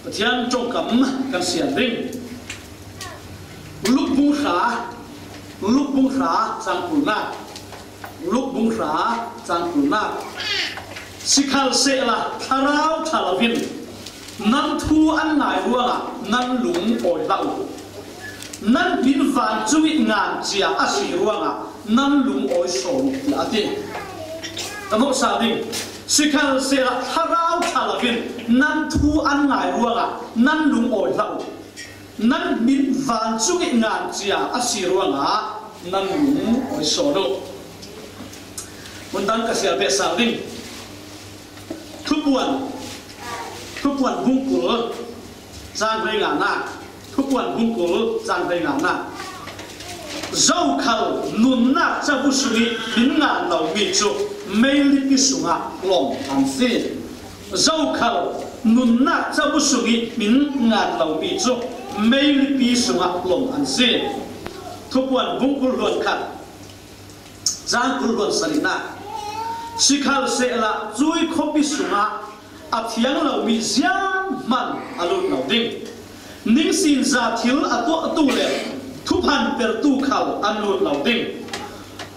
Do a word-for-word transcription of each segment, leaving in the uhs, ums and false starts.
Pathian ṭongkam kan siam ding. Luk bung hra, Luk bung hra chang kulna, Luk bung hra chang kulna. Sikhalsehla thlarau ṭha lovin nan thu an ngai ruangah nan lung awi hlah uh. Nan min vancung ih ngan cia a si ruangah nan lung awi sawn uh, tiah a ti. Ka nopsa ding. Sikhalsehla thlarau ṭha lovin nan thu an ngai ruangah nan lung awi hlah uh. Nan min vancung ih ngan cia a si ruangah nan lung awi sawn uh. Undang ka sial peh sal ding. Thupuan, Thupuan bung kul, cang hleinganak, Thupuan bung kul cang hleinganak. Zokhal nunnak cabu sungih min ngan lomi cu meilipi sungah lawm an si. Zokhal nunnak cabu sungih min ngan lomi cu meilipi sungah lawm an si. Thupuan bung kul hluan khat, cang kul hluan sarihnak. Sikhalsehla cuih khuapi sungah a thiang lomi zianghman a lut lo ding. Ningsinza thil a tuahtu le thuphan pertu khal an lut lo ding.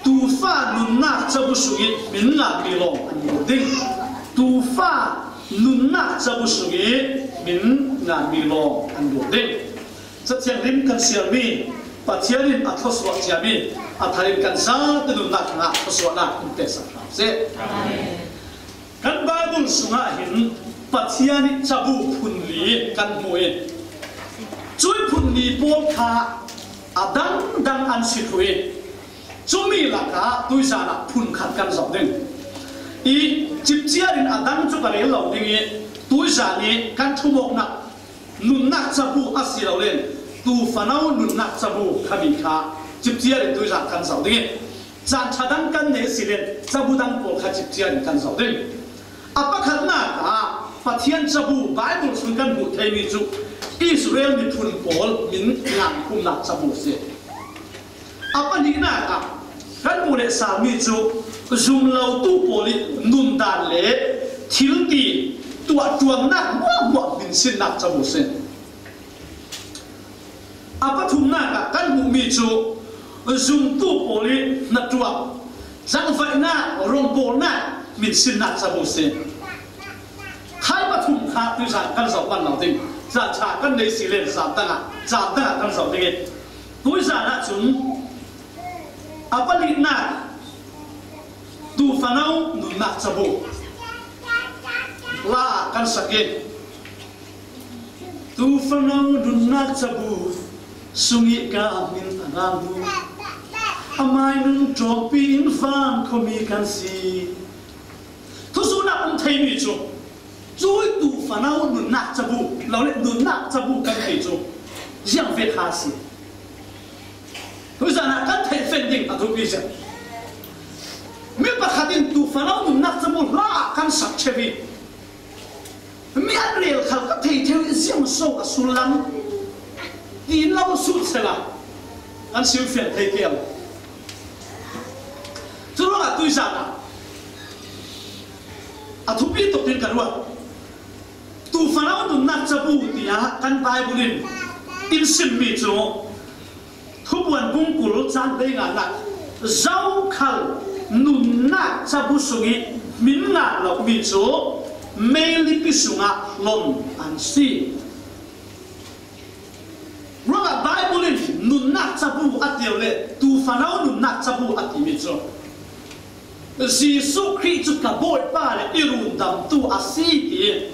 Tuufa nunnak cabu sungih min nganmi lawng an lut ding. Tuufa nunnak cabu sungih min nganmi lawng an lut ding. Cathianghlim kan sialmi Pathian in a thluasuah ciami a thar in kan zate nunnak hrangah thluasuahnak in pesak hram seh. Amen. Kan Baibal sungah hin Pathian ih cabu phun li kan hmu ih, cuih phun li pawl kha a dangdang an si thluh ih, cumi lakah tuizan ah phun khat kan zoh ding. Ih cipciar in a dang cu ka rel lo ding ih, tuizan ih kan thumawknak nunnak cabu a si lo len, tuufano nunnak cabu khami kha cipciar in tuizan kan zoh ding ih, caan ṭha dang kan nei a si len, cabu dang pawl kha cipciar in kan zoh ding. A pakhatnak ah Pathian cabu Baibal sung kan hmuh theimi cu Israel miphun pawl min ngankhumnak cabu a si. A pahnihnak ah kan hmuh leh salmi cu zumlotu pawl ih nundan le thilti tuahṭuannak hmuahhmuah hminsinnak cabu a si. A pathumnak ah kan hmuhmi cu zumtu pawl ih hnaṭuan, cangvaihnak, rawngbawlnak hminsinnak cabu a si. Khai pathum kha tuizan kan zoh man lo ding. Caan ṭha kan nei si len zan dangah, caan dangah kan zoh ding ih, tuizan ahcun a pahnihnak tuufano nunnak cabu la ah kan sak ih, tuufano nunnak cabu sungih ka min a ngan hnu, amai nun ṭawmpi in van khuami kan si. Thusuhnak um theimi cu cuih tuufano nunnak cabu lo le nunnak cabu kan ti cu ziang ve kha a si. Tuizan ah kan theih feng ding a thupi zet. Mi pakhat in tuufano nunnak cabu hla ah kan sak ṭheu ih, mi an rel khal ka thei ṭheu ih ziang so a sullam tiin lo sut sela kan sim fian thei kei lo. Curuangah tuizan ah a thupi tuk ding ka ruat. Tuufano nunnak cabu tiah kan Baibal in in simmi cu Thupuan bung kul cang hleinganak, zokhal nunnak cabu sungih min ngan lomi cu meilipi sungah lawm an si. Ruangah Baibal in nunnak cabu a ti le tuufano nunnak cabu a timi cu Jesuh Khrih cu ka Bawipa le i rundamtu a si ti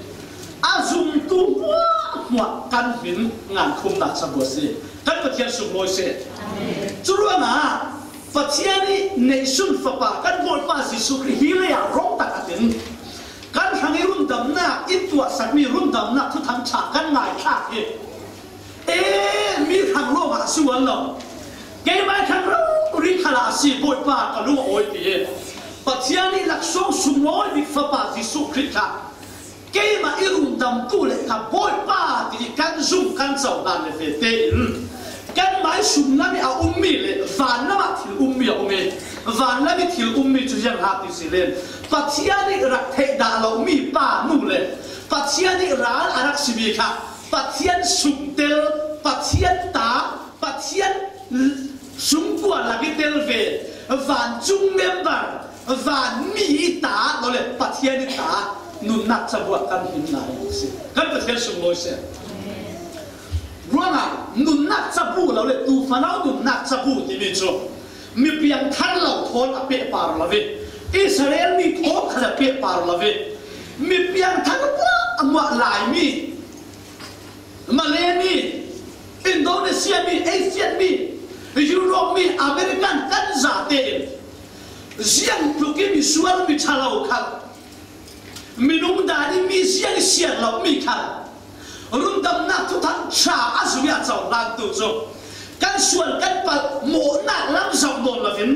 a zumtu hmuahhmuah kan min ngankhumnak cabu a si. Kan Pathian sunglawi seh. Curuangah Pathian ih neihsun Fapa kan Bawipa Jesuh Khrih hi lei ah rawngtak a tin kan hrang ih rundamnak in tuahsakmi rundamnak thuthang ṭha kan ngaithlak hi. Ee, mi hrang lawngah a si ual lo. Keimah hrang rori khalah a si, Bawipa ka lung a awi ti. Pathian ih laksawng sunglawi bik Fapa Jesuh Khrih kha keimah i rundamtu le ka Bawipa ti kan zum kan cohlan le ve tein kanmah ih sunglam ih a ummi le vanlam ah thil ummi a um ih, vanlam ih thil ummi cu ziang ha ti si len Pathian ih rak theih dah lomi pa nu le Pathian ih ral a rak simi kha Pathian sungtel, Pathian ta, Pathian sungkua lak ih tel ve, vancung member, vanmi ih ta lo le Pathian ih ta nunnak cabuah kan hin ngai a si. Kan Pathian sunglawi seh. Ruangah nunnak cabu lo le tuufanau nunnak cabu timi cu mi piangthar lo thawn a pehpar lo ve. Israel mi thawn khat a pehpar lo ve. Mi piangthar hmuahhmuah Laimi, Malay mi, Indonesia mi, Asian mi, Europe mi, American kan zate in ziang tluk ih misual mi ṭha lo khal, minung dan ih mi ziang ih siar lo mi khal, rundamnak thuthang ṭha a zui a cohlantu cu kan sual kan palh mawhnak lam zoh nawn loin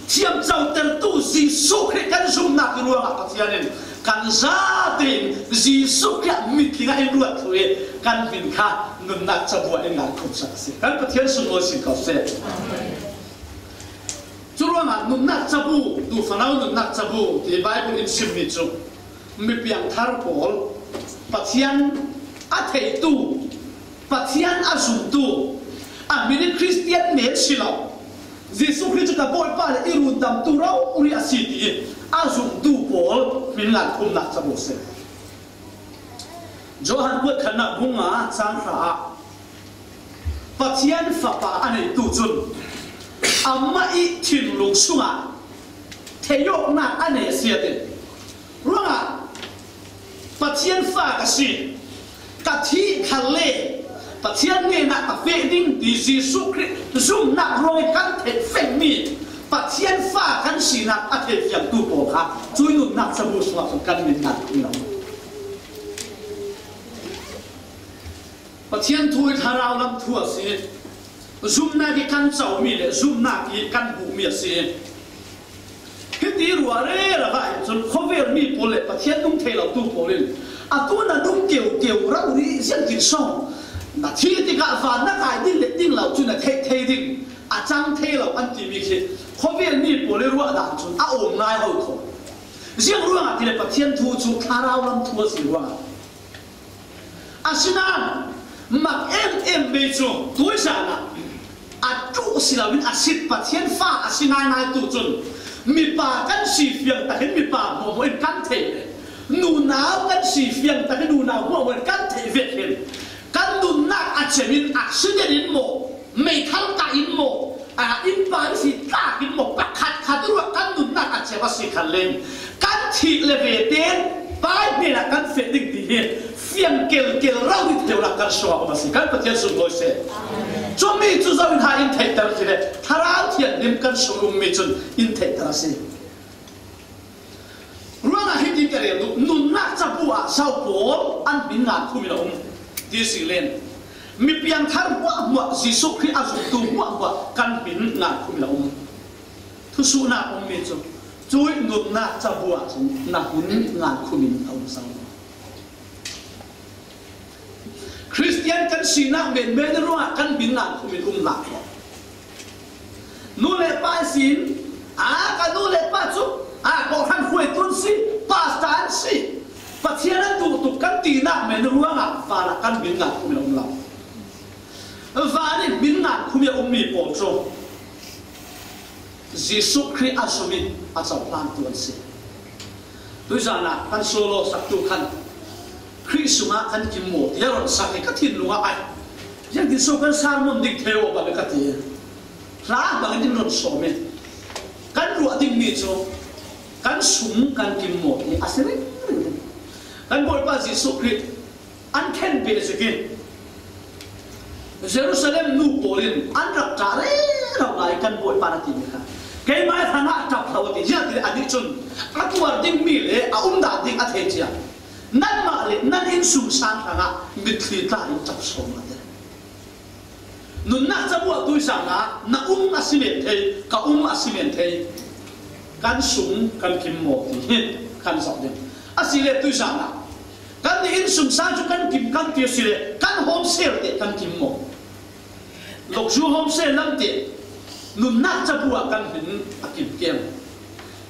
thiamcotertu Jesuh Khrih kan zumnak ih ruangah Pathian in kan zate in Jesuh Khrih ah mitling ah in ruat thlu ih kan hmin kha nunnak cabuah in ngai khumsak a si. Kan Pathian sunglawi si ko seh. Curuangah nunnak cabu, tuufanau nunnak cabu ti Baibal in simmi cu mi piangthar pawl, Pathian a theitu, Pathian a zumtu, a min ih Khristian men si lo, Jesuh Khrih cu ka Bawipa le i rundamtu rori a si ti a zumtu pawl min ngai khumnak cabu si. Johan kuat khatnak bung nga cang hra ah Pathian Fapa a neitu cun amah ih thinlung sungah theihawknak a nei a si a ti. Ruangah Pathian fa ka si, ka thih khalle Pathian hnenah ka feh ding ti Jesuh Khrih zumnak ruangih kan theih fengmi Pathian fa kan sinak a theifiangtu pawl kha cuih nunnak cabu sungah cun kan min ngai khum lo. Pathian thu hi thlarau lam thu a si. Zumnak ih kan comi le zumnak ih kan hmuhmi a si. Hiti ruah rero ah hin cun khuavel mi pawl le Pathian nung thei lotu pawl in atu na nung keukeu rori ziangtin so na thih tikah van na kai ding le ding lo cu na theih thei ding a cang thei lo an timi khi khuavel mi pawl ih ruah dan cun a awm ngai ho kho. Ziang ruangah ti le Pathian thu cu thlarau lam thu a si ruangah. Asinain mak emem mi cu tuizan ah a ṭuh si loin a sit Pathian fa a si ngaingai tu cun mipa kan si fiang takin mipa hmuahhmuah in kan theih ve. Nunau kan si fiang takin nunau hmuahhmuah in kan theih ve hin kan nunnak a cem in accident in maw, meithal kah in maw, aa, innpa in si tlak in maw, pakhat khat ruah kan nunnak a cem a si khan leng kan thih le ve tein Pa hnenah kan feh ding ti hi fiang kelkel rori theunak kan sungah um a si. Kan Pathian sunglawi seh. Cumi cu zo in ha in theihter ti le Thlarau Thianghlim kan sung ummi cun in theihter a si. Ruangah hitin ka rel duh, nunnak cabu ah zo pawl an hmin ngai khum in a um ti si len. Mi piangthar hmuahhmuah, Jesuh Khrih a zumtu hmuahhmuah kan hmin ngai khum in a um. Thusuhnak ummi cu cuih nunnak cabu ah cun na hmin ngai khum in a um zo. Khristian kan sinak menmen ruangah kan hmin ngai khum in um lai. Nu le pa ihsin, aa, ka nu le pa cu, aa, kawhhran hruaitu an si, pastor an si, Pathian an duh tuk kan tinak men ruangah van ah kan hmin ngai khum in a um lo. Van ih hmin ngai khum in a ummi pawl cu Jesuh Khrih a zum ih a cohlantu an si. Tuizan ah kan solo saktu khan Khrih sungah kan kim maw tiah run sak ih ka thinlung ah ai. Ziangtin so kan sermon ding thei aw bang ka ti. Hla bangin in run sawm ih kan ruah dingmi cu kan sung kan kim maw ti a si ringring. Kan Bawipa Jesuh Khrih an khen beh zik ih Jerusalem nu pawl in an rak ṭah rero lai kan Bawipa na timi kha keimah hrangah ṭap hlah ti ziah ti anih cun a tuar dingmi le a umdan ding a thei cia nanmah le nan innsungsang hrangah mitthli tla in ṭap sawm a ti. Nunnak cabuah tuizan ah na um a si men thei, ka um a si men thei, kan sung kan kim maw ti hi kan zoh ding. Asile tuizan ah kan nih innsungsang cu kan kim kan ti asile kan home cell te kan kim maw? Lokzu home cell lam te nunnak cabuah kan hmin a kim keng.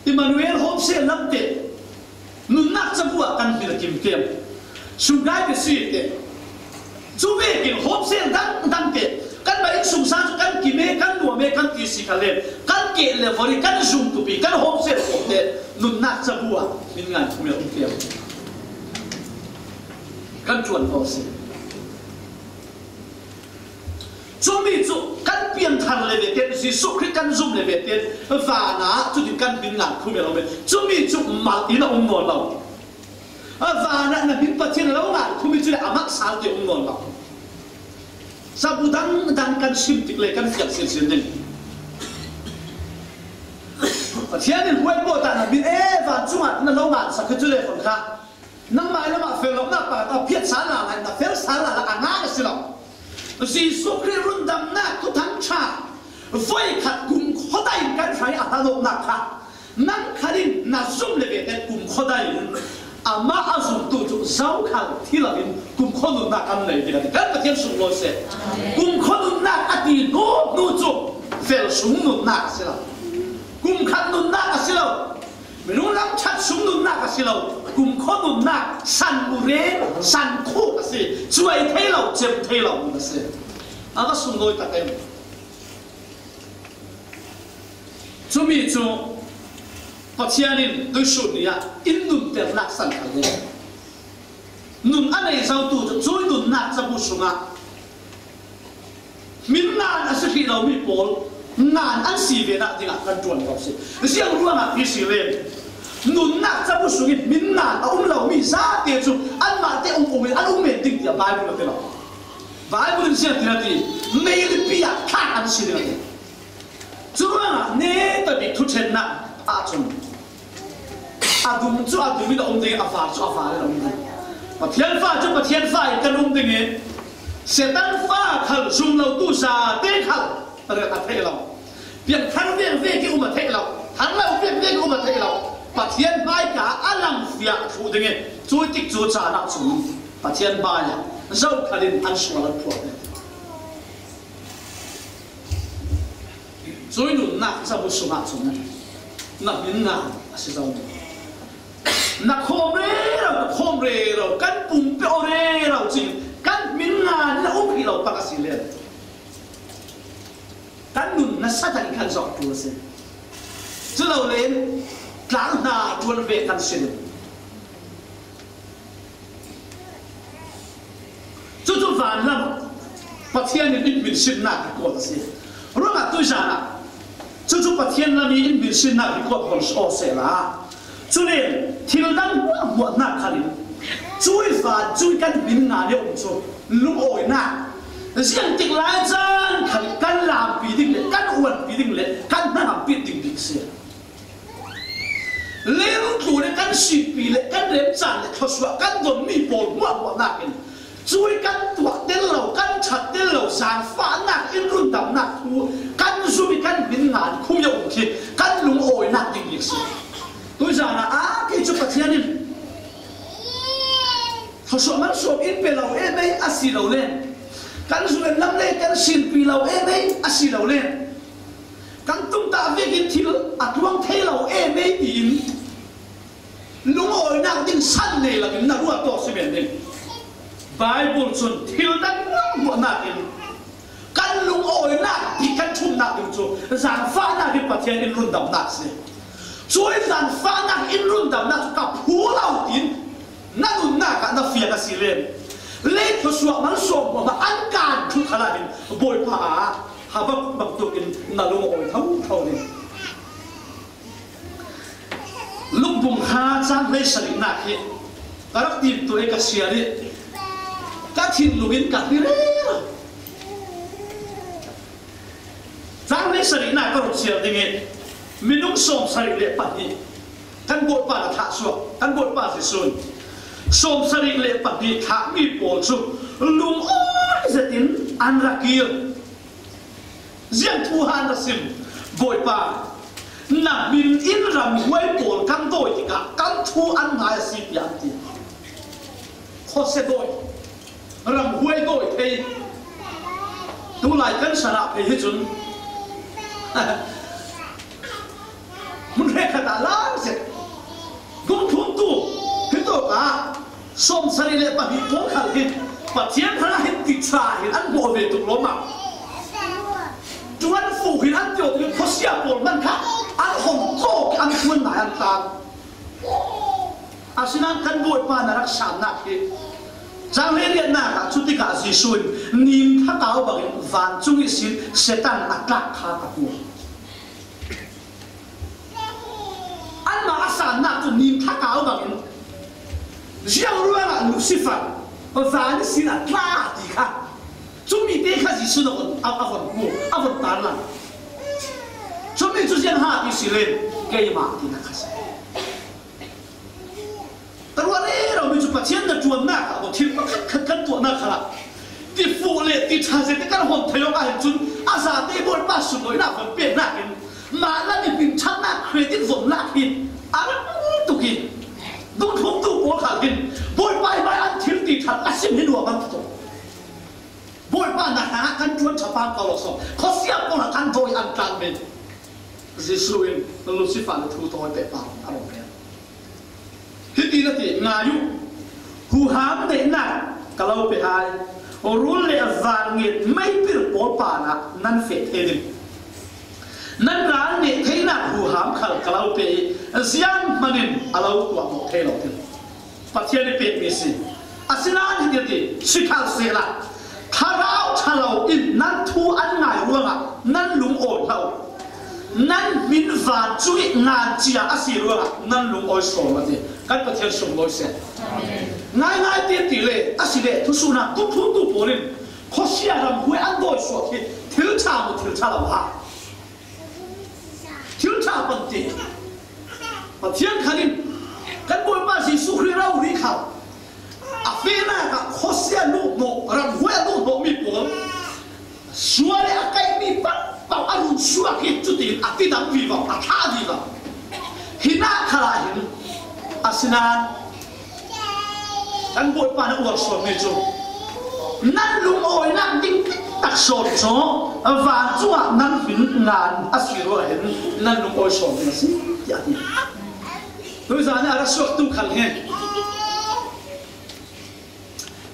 Emmanuel home cell lam te Nunnak cabu ah kan hmil a kim kem. Sungkai ka si te. Cu vekin home cell dang dang te. Kan mah inn sung sa cu kan kim e, kan nuam e, kan ti si kha le. Kan keh le vori, kan zum tupi, kan home cell ko te. Nunnak cabu ah min ngan khum a um kem. Kan ṭuan ko si. Cumi cu kan piangthar le ve te, Jesuh Khrih kan zumh le ve te, van ah cutin kan min ngan khum a um e. Cumi cu mal in a um nawn lo. A van ah na min Pathian a lo ngan khum i cu le a mak sal te um nawn lo. Cabu dang dang kan sim tik le kan fiang sinsin ding. Pathian in huai pawt ah na min e vancung ah na lo ngan sak kha cu le khon kha. Nangmah lam ah fel lonak pa ta phiat sal la lai, na fel sal la la a ngai a si lo. Jesuh Khrih rundamnak thuthang ṭha voikhat kumkhua dai in kan hrai a hal lonak kha nang khat in na zum le ve te kumkhua dai in amah a zumtu cu zokhal thi lo in kumkhua nunnak kan nei ding a ti. Kan Pathian sunglawi seh. Kumkhua nunnak a ti hnu hnu cu fel sung nunnak a si lo. Kum khat nunnak a si lo. Minung lam ṭhat sung nunnak a si lo, kumkhua nunnak san mure, san khuk a si, cuai thei lo, cem thei lo mun a si. A va sunglawi tak em. Cumi cu Pathian in tuisun ni ah in nunternak san kha le nun a nei zotu cu cui nunnak cabu sungah Min ngan a si hrih lomi pawl ngan an si ve dah dingah kan ṭuan ko si. Ziang ruangah ti si le nunnak cabu sungin min ngan a um lomi zate cu anmah te um um in an um men ding tiah Baibal a ti lo. Baibal in ziang tin a ti, meilipi ah thlak an si ding a ti. Cu ruangah neta bik thuṭhennak ahcun A dum cu a dum in a um ding, a far cu a far in a um ding. Pathian fa cu Pathian fa in kan um ding i, Satan fa khal zum lotu zate khal rak a theih lo. Piangthar vek vek i um a theih lo. Thar lo vek vek i um a theih lo. Pathian hmaika a langfiah a thluh ding i, cu tik cu caan ah cun Pathian hmai ah zokhal in an sual an phuak ding. Cui nunnak cabu sungah cun na min ngan a si zo. Na khawm rero, na khawm rero, kan pumpe aw rero cin kan min ngan na um hrih lo pang a si len. Kan nun nasa tak in kan zoh ṭul a si. Cu lo len tlang hna ṭuan ve kan si ding. Cucu vanlam Pathian in in hminsinnak record a si. Ruangah tuizan ah cucu Pathian lam i in hminsinnak record hon si aw sehla, cu len thil dang hmuahhmuah hna khal in cui van cui kan min ngan i um cu lungawinak ziang tik lai caan khal kan lampi ding le kan uanpi ding le kan hnangampi ding bik si. Leilung tlu le kan sihpi le kan remcan le thluasuah kan donmi pawl hmuahhmuah nakin cui kan tuah tel lo, kan ṭhat tel lo, zaangfahnak in rundamnak thu kan zum i kan min ngan khum i a um khi kan lungawinak ding bik si. Tuizan ah a kei cu Pathian in thluasuah malsawm in pe lo e mei a si lo len, kan zung lam le kan sinpi lo e mei a si lo len, kan tumtah vekin thil a tluang thei lo e mei tiin lungawinak ding san nei lakin na ruat tawk si men ding. Baibal cun thil dang hmuahhmuah nakin kan lungawinak bik kan ṭhumnak ding cu zaangfahnak in Pathian in rundamnak si. Cui zaangfahnak in rundamnak cu ka phu lo tiin na nunnak ah na fiang a si len. Lei thluasuah malsawm hmuahhmuah an kan ṭhut khalah hin Bawipa ah Habakuk bangtuk in na lungawi thotho ding. Luk bung kha cang hleisarihnak hi ka rak timtu e ka siar i ka thinlung in ka hri rero. Cang hleisarihnak ka run siar ding i minung sawmsarih le pahnih kan Bawipa na thlah suak, kan Bawipa Jesuh in sawmsarih le pahnih thlahmi pawl cu lungawi zetin an rak kir. Ziang thu han na sim, Bawipa, na hmin in ramhuai pawl kan dawi tikah kan thu an ngai a si, tiah an ti. Khuasia dawi, ramhuai dawi thei. Tulai kan san ah phei hi cun hmun hrekkhat ah lam zet, dungthluntu Sawmsarih le pahnih pawl khal hi Pathian hrang hin ti ṭha hin an bawh ve tuk lawm a. Ṭuan fuh hin an ti awk tuk hin khuasia pawl hman kha an hawm kawk an ṭuan ngai an tlang. Asinain kan Bawipa na rak sannak hi, chang hleiriatnak ah, cutikah Jesuh in nim thakau bangin vancung ihsin Satan a tlak kha ka hmu. Anmah a sannak cu nim thakau bangin, ziang ruangah Lucifer van ihsin a tla ti kha, cumi te kha Jesuh in a von, a, a von hmu, a von tarlang. Cumi cu ziang ha ti si le, keimah tinak kha si. Ka ruah rero mi cu Pathian na ṭuannak ah, thil pakhat khat kan tuahnak khalah, ti fuh le ti ṭha zete kan hawm thei awk ahhin cun, a zate Bawipa sunlawinak von peknak in, mah lam i hminṭhannak credit von lak hi a rak tuk i, dungthluntu pawl khal hin Bawipa i hmai an thil ti ṭhat a sim hi nuam an tuk. Bawipa na hrangah kan ṭuan ṭha pang ko lo sawm, khuasia pawl ah kan dawi an tlan ve. Jesuh in Lucifer le thu tawi pek pang a rung ve. Hiti na ti, ngai uh, huham neihnak ka lo pe hai, rul le van nget meipil pawl panah nan feh thei ding. Nan ral neh theinak huham khal ka lo pe i, zianghman in a lo tuahmawh thei lo ding. Pathian i pekmi si. Asinain hiti a ti, sikhalsehla thlarau ṭhalo in nan thu an ngai ruangah nan lungawi hlah uh. Nan hmin vancung i ngan cia a si ruangah nan lungawi sawn a ti. Kan Pathian sunglawi seh. Ngaingai te ti le a si le thusuhnak dungthluntu pawl in khuasia ramhuai an dawi suak hi thil ṭha maw, thil ṭha lo ha? Thil ṭha pan ti. Pathian khan in kan Bawipa Jesuh Khrih rori kha a fehnak ah khuasia luhhnawh, ramhuai a luhhnawhmi pawl sual le a kaihmi pakpau a run suak hi cutin a tidam vivo, a thlah vivo. Hinah khalah hin asinain kan Bawipa na uar sualmi cu nan lungawinak ding tak sawn cu vancungah nan hmin ngan a si ruangah hin nan lungawi sawn ding a si, tiah a ti. Tuizan ah a ra suaktu khal hi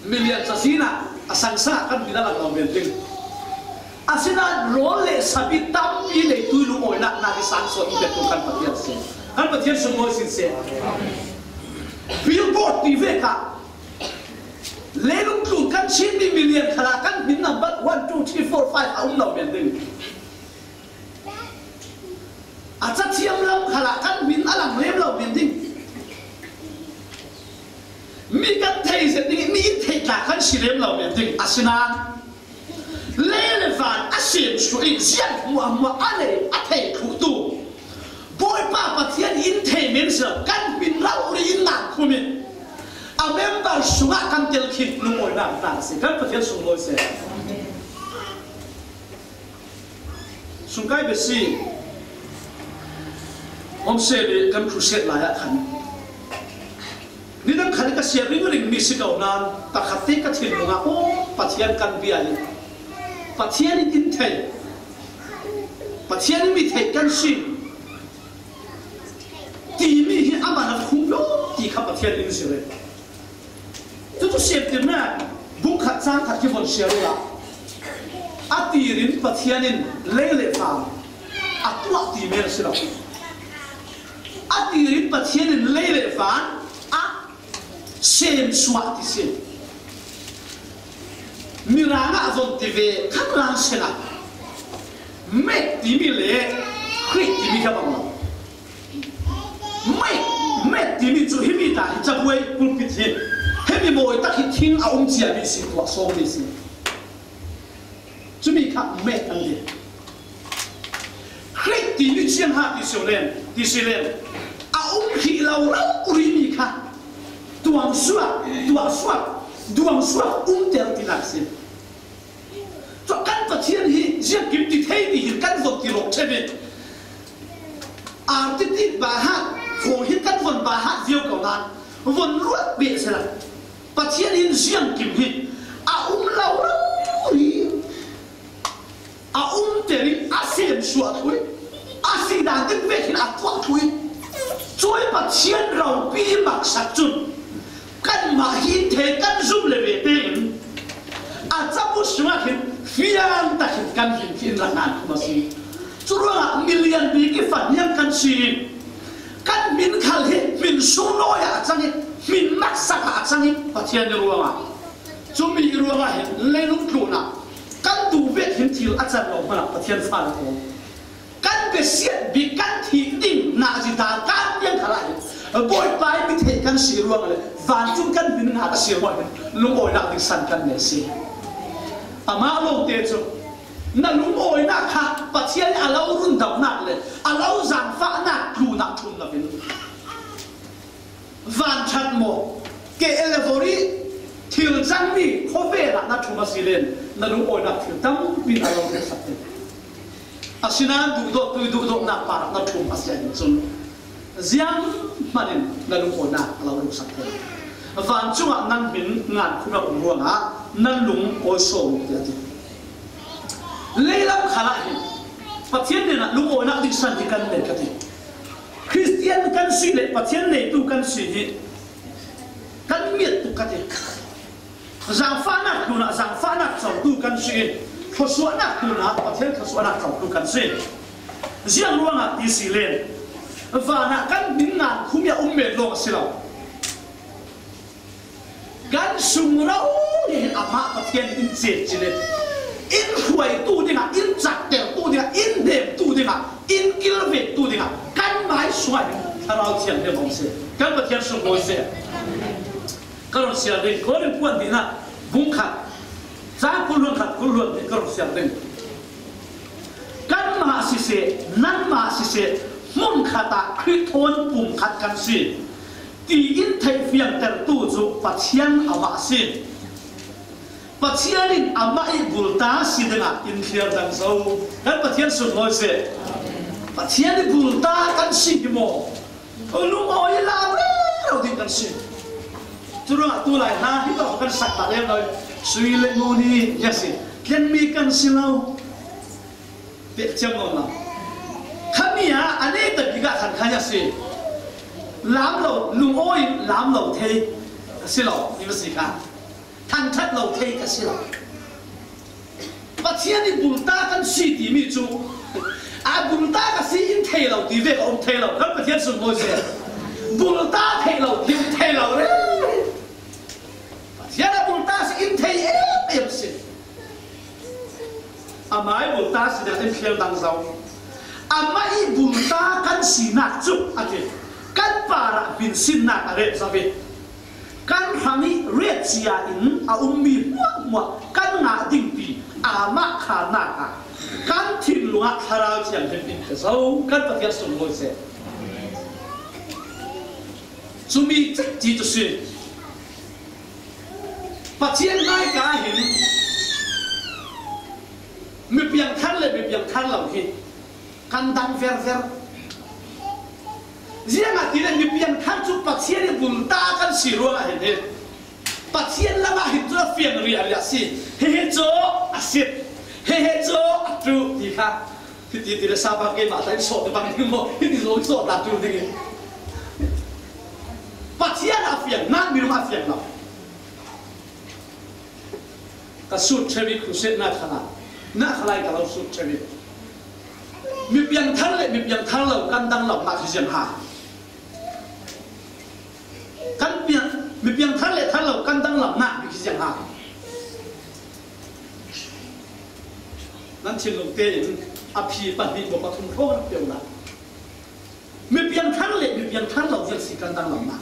milian cazin ah a sangsa kan hmin a lang lo men ding. Asinain rawl le sabi tampi neitui lungawinak nak i sang sawn i biaktu kan Pathian si. Kan Pathian sunglawi sin seh. Billboard ti vek ah leilung tlun kan Chinmi milian khalah kan hmin number one, two, three, four, five a um lo men ding. A cathiam lam khalah kan hmin a lang lem lo men ding. Mi kan thei zet ding i, mi in theih tla kan si lem lo men ding. Asinain lei le van a semsuah i ziat hmuahhmuah a nei a thei thluhtu Bawipa Pathian in thei men si lo, kan hmin rauh rih in ngan khum i a member sungah kan tel khin lungawinak tla a si. Kan Pathian sunglawi seh. Sungkai bia si. Home Cell i kan crusade lai ah khan nidang khan ka siat ringring mi si ko nain pakhat te ka thinlung ah, aw, Pathian kan bia i Pathian in in thei, Pathian in mi thei kan si timi hi amah na khum lo ti kha Pathian in si ve. Cucu Siamtirnak bung khat cang khat hi von siar uhla, a tirin Pathian in lei le van a tuah ti men a si lo. A tirin Pathian in lei le van a semsuah ti si. Mirang ah von ti ve khan rang sena mek timi le Khrih timi kha bang lo. Mek, mek timi cu himi ta hi cabuai pulpit hi, himi mawi tak hi thing a um cia mi si, tuah sawm mi si. Cumi kha mek an ti. Khrih timi ciang ha ti si len, ti si len, a um hrih lo rori mi kha tuang suak, tuang suak, duang suak umter tinak si. Cun kan Pathian hi ziangkim ti thei ti hin kan von ti lawk ṭheh ve. Artitik bahat, khaw hi kan von bahat viau ko nain von ruat ve sela. Pathian hin ziangkim hi a um lo rori, a umter i a semsuah thluh i a si dan ding vekin a tuah thluh i, cuai Pathian ropi i maksak cun, kanmah A hin thei kan zum le ve tein a cabu sungah hin fiang takin kan hin khi in rak ngan khum a si. Curuangah milian bik i fahniam kan si. Kan hmin khal hi hmin sunglawi ah a cang i, hmin maksak ah a cang i, Pathian i ruangah, cumi i ruangah hin leilung tlunah kan duh vek hin thil a can lo hmanah Pathian fa le ko. Kan besiat bik kan thih ding na zita kan tiang khalah hin Bawipa i mi theih kan si ruang le vancung kan min nga ka si ruang hin lungawinak ding san kan nei si. Amah lawngte cu na lungawinak kha Pathian a lo rundamnak le a lo zangfahnak tlunah ṭhum lo in, vanṭhat maw, ke elevori thil cangmi khawvel ah na ṭhum a si len na lungawinak thil tampi a lo ruksak ding. Asinain duhdawttu i duhdawtnak parah na ṭhum a si ahcun zianghman in na lungawinak a lo ruksak ding. Vancungah nan hmin ngan khum a um ruangah nan lungawi sawm ti a ti. Leilam khalah hin Pathian hnenah lungawinak ding san hi kan nei ka ti. Khristian kan si le Pathian neitu kan si hi kan miat tuk ka ti. Zangfahnak tlunah zangfahnak cotu kan si i, thluasuahnak tlunah Pathian thluasuahnak cotu kan si. Ziang ruangah ti si len, vanah kan hmin ngan khum i a um men lawng a si lo. Kan sung rori hin amah Pathian in cecin in, in hruaitu dingah, in caktertu dingah, in hnemtu dingah, in kilventu dingah kan mai sungah hin Thlarau Thianghlim a um si. Kan Pathian sunglawi si. Ka run siar ding, Korin kuan dihna bung khat, cang kul hluan khat, kul hluan dih ka run siar ding. Kanmah siseh, nanmah siseh, hmun khat ah Khrih thawn pum khat kan si, tiin theih fiangtertu cu Pathian amah a si. Pathian in amah i bulta si dingah in thliar dang zo. Kan Pathian sunglawi seh. Pathian i bulta kan si hi maw? Lungawi lam rero ding kan si. Curuangah tulai hna hi tawh kan sak ta lem lo. Sui le ngun hi a si. Tlenmi kan si lo. Pek ciam lo na. Khami ah a neta bik ah khan khan a si. Lam lo, lungawi lam lo thei a si lo. Ni si kha. Thangṭhat lo thei ka si lo. Pathian i bulta kan si timi cu a bulta ka si in thei lo ti ve ka um thei lo. Kan Pathian sunglawi seh. Bulta thei lo ti thei lo re. Pathian a bulta si in thei em em si. Amah i bulta si ding in thliar dang zo. Amah i bulta kan sinak cu a ti. Kan parah hminsinnak a reh zo i kan hrang i retcia in a ummi hmuahhmuah kan ngah dingpi aa mah khanak ah kan thinlung ah Thlarau Thianghlim in pe zo. Kan Pathian sunglawi seh. Cumi cekci cu si. Pathian hmaika hin mi piangthar le mi piangthar lo hi kan dang verver. Ziangahtile mi piangthar cu Pathian i bulta kan si ruangah hin hi Pathian lamah hin cu a fiang riahriah si. Hihi cu a sit, hihi cu a ṭuh ti kha. Hiti ti le sapa keimah ta in sawh te bang ding maw? Hiti zong in sawh ta ṭul ding in. Pathian a fiang, nak minung a fiang lo. Ka sut ṭheu i crusade nak khan ah, nak khalai ka lo sut ṭheu i. Mi piangthar le mi piangthar lo kan dang lo nak hi ziang ha. Kan piang, mi piangthar le thar lo kan dang lo nak bik hi ziang ha. Nan thinlung tein a phi pahnih maw pathum hrawng rak peuh na. Mi piangthar le mi piangthar lo vial si kan dang lo na.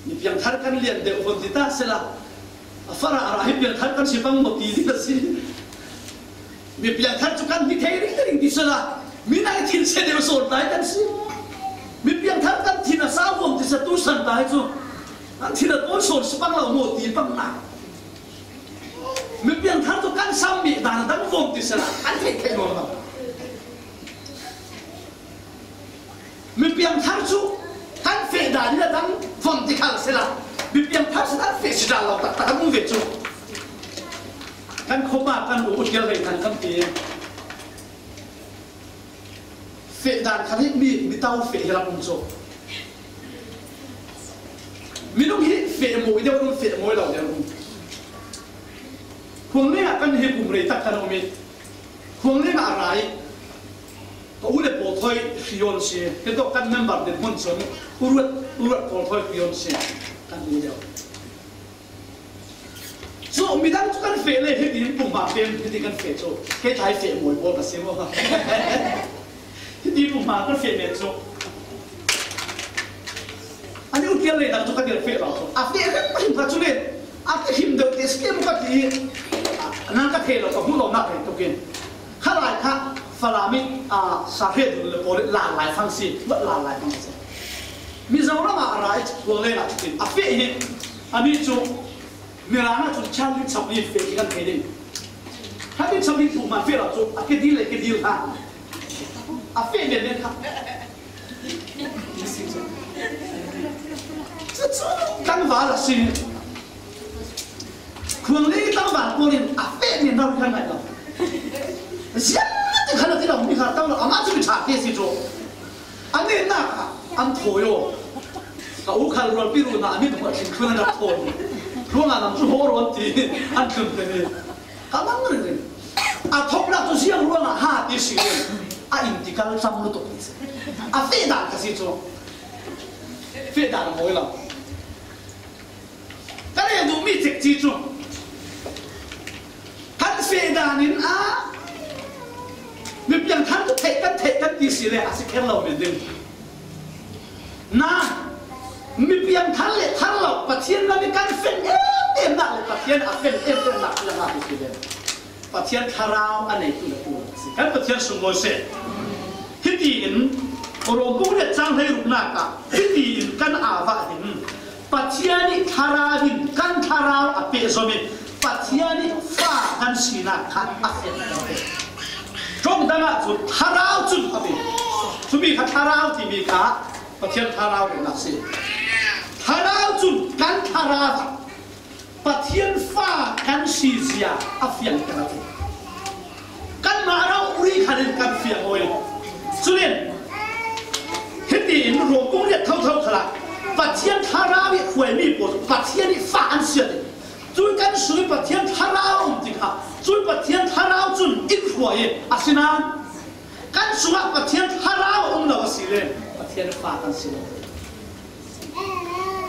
Mi piangthar kan lian deuh von ti ta sela, a farah rah hi piangthar kan si pang maw ti ding a si. Mi piangthar cu kan hni thei ringring ti sela, mi nai thin se deuh sawn lai kan si. Mi piangthar kan thin a sau von ti se tu san lai cu, kan thin a tawi sawn si pang lo maw ti pang na. Mi piangthar cu kan sam mi dan a dang von ti sela, kan theih theih nawn lo. Mi piangthar cu kan feh dan in a dang von ti khal sila, mi piangthar cu kan feh si dan lo taktak kan um ve cu. Kan khawpa kan u Utial hei kan kan ti. Feh dan khan hi mi, mi tau feh hi rak um cu. Minung hi feh mawi deuh, minung feh mawi lo deuh. Khuang lengah kan hi kum rei tak kan om i. Khuang lengah a ra i. Ka u le pawl thawi hriawn si. Kei tawh kan member den hmun chuan u ruat, u ruat pawl thawi hriawn si. Kan u deuh. Chu midang chu kan feh le hiti pum hma pen hiti kan feh chu. Kei tlai feh mawi pawl ka si maw. Hiti pum hma kan feh nen chu. Ani u tial lei dang chu ka tial feh lo chu. A feh reng reng kha chu le. A ti him deuh te skem ka ti. A, nang ka thei lo ka hmu lo nak reng tukin. Kha lai kha Falami, a, sa he dun le pawl le la lai fang si. Ba la lai fang si. Mizoram a ra i chu le na chu tin. A feh hi. Ani chu Miranga chun Charlie Chaplin feh hi kan thei ding. Charlie Chaplin pum hma feh lo chu, a ke dil le ke dil kha. A feh nen nen kha. Chu chu kan val a si. Khuang le tang val pawlin a feh nen lo kan ngai lo. Ziang ti khan a ti lo, mi kha tang lo, ama chu mi tha ke si chu. An nen nak a, an thawi aw. Ka u khal rual pi rual na, an ni thawh thin thlun an rak thawi. Ruang a nang chu haw rawn ti, an thlun te ni. Ka mang ring ring. A thawk nak chu ziang ruang a ha ti si ring. A in ti kal cham lutuk ni si. A feh dan ka si chu. Feh dan a mawi lo. Ka rel duh mi chek chi chu. Kan feh danin a, mi piangthar chu theih kan, theih kan ti si le a si kher lo men ding. Na, mi piangthar leh thar lo, Pathian lam hi kan fen em em nak leh Pathian a fen em em nak piang a ti si le. Pathian thlarau a neitu le pu si. Kan Pathian sunglawi se. Hitiin, Rom bung riat chang hleiruknakah, hitiin kan au ah hin, Pathian ih thlarau in kan thlarau a pehzawm ih, Pathian ih fa kan sinak kha a fiang kan pe. Ṭawng dangah cun thlarau cun a ti. Cumi kha thlarau timi kha Pathian thlarau rinnak si. Thlarau cun kan thlarau ah Pathian fa kan si zia a fiang kan a ti. Kanmah rori khalin kan fiang aw ih. Cunin, hitiin Rom bung riat thotho khalah Pathian thlarau ih hruaimi pawl cu Pathian ih fa an si a ti. Cui kan sung ih Pathian thlarau a um tikah cui Pathian thlarau cun in hruai ih a si nain kan sungah Pathian thlarau a um lo a si le Pathian fa kan si lo.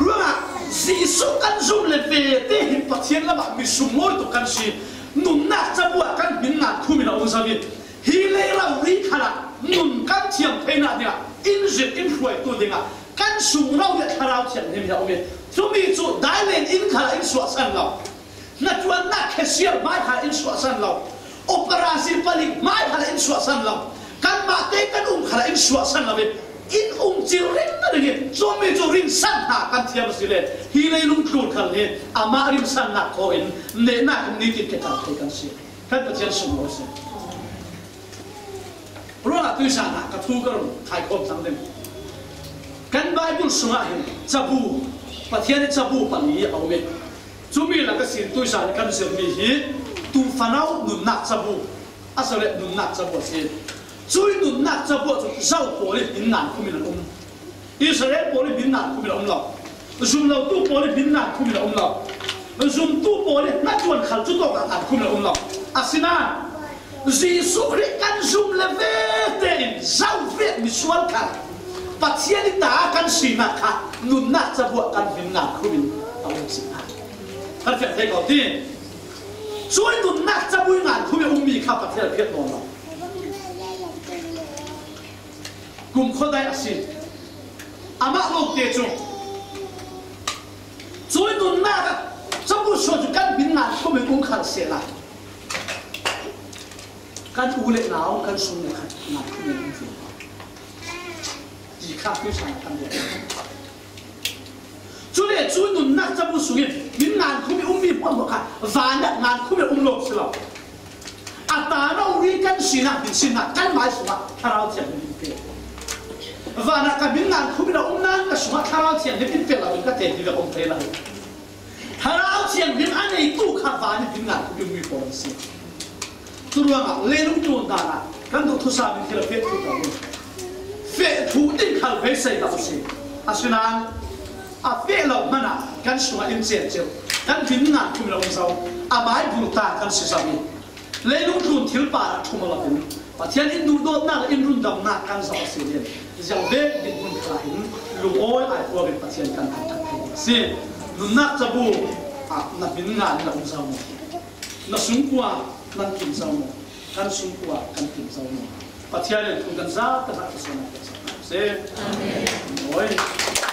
Ruangah Jesuh kan zum le vete hin Pathian lamah mi sunglawi tuk kan si. Nunnak cabu ah kan hmin ngan khum in a um zo ih, hi lei rori khalah nun kan thiam theinak dingah in zirh in hruaitu dingah kan sung rori ah Thlarau Thianghlim hi a um ih, cumi cu dailen in khalah in suahsan lo. Hnaṭuannak cashier hmai khalah in suahsan lo. Operasi palik hmai khalah in suahsan lo. Kanmahte kan um khalah in suahsan lo ih, in um cil ringring ih, cumi cu rinsan hna kan thiam a si le, hi leilung tlun khal hi amah rinsannak thaw in nehnak in nitin ke kan thei kan si. Kan Pathian sunglawi si. Ruangah tuihsan ah ka thu ka run khaikhawm cang ding. Kan Baibal sungah hin cabu, Pathian ih cabu pali a um ih, cumi lak ihsin tuihsan kan zirhmi hi tuufanau nunnak cabu, a si le nunnak cabu a si. Cui nunnak cabu ah cun Zo pawl ih hmin ngan khum in an um. Israel pawl ih hmin ngan khum in a um lo. Zumlotu pawl ih hmin ngan khum in a um lo. Zumtu pawl ih hnaṭuan khal cu tawk ah ngan khum in a um lo. Asinain Jesuh Khrih kan zum le vete in zo vek misual khal Pathian ih ta kan sinak kha nunnak cabu ah kan hmin ngan khum in a um si hna. Kan fiang thei ko ti. Cui nunnak cabu ih ngan khum in a ummi kha Pathian a phiat nawn lo. Kumkhuadai a si. Amah lawmte cu cui nunnak ah cabu sual cu kan hmin ngan khum in um khal sehla kan u le nau kan sung le khat ngan khum in um ve ti kha tuihsan kan duh. Cule cu nunnak cabu sungin hmin ngan khum ih ummi hmuahhmuah kha van ah ngan khum ih um lo si lo. A ta rori kan sinak hmin sinnak kan mai sungah Thlarau Thianghlim in pe. Van ah ka hmin ngan khum ih a um nain ka sungah Thlarau Thianghlim in pe lo in ka te ti ve om thei lo. Thlarau Thianghlim a neitu kha van ih hmin ngan khum ih ummi pawl an si. Curuangah leilung tlun dan ah kan duh thusam in thil a feh thu ko ding. Feh thu ding khal beisei dah a si. Asinain A feh lo hmanah kan sungah in ceuceu, kan min ngan thum lo um zo, a Baibal ta kan si zo hi. Leilung tlun thil pa a thum a lo in, Pathian in duhdawtnak le in rundamnak kan zo a si in, ziang vek dinhmun kha in lungawi ai puak in Pathian kan thangṭhat thei a si. Nunnak cabu ah na min ngan lo um zo maw? Na sungkua nan kim zo maw? Kan sungkua kan kim zo maw? Pathian in thu kan za kan hak ka suan a ka sa. Amen. Oi.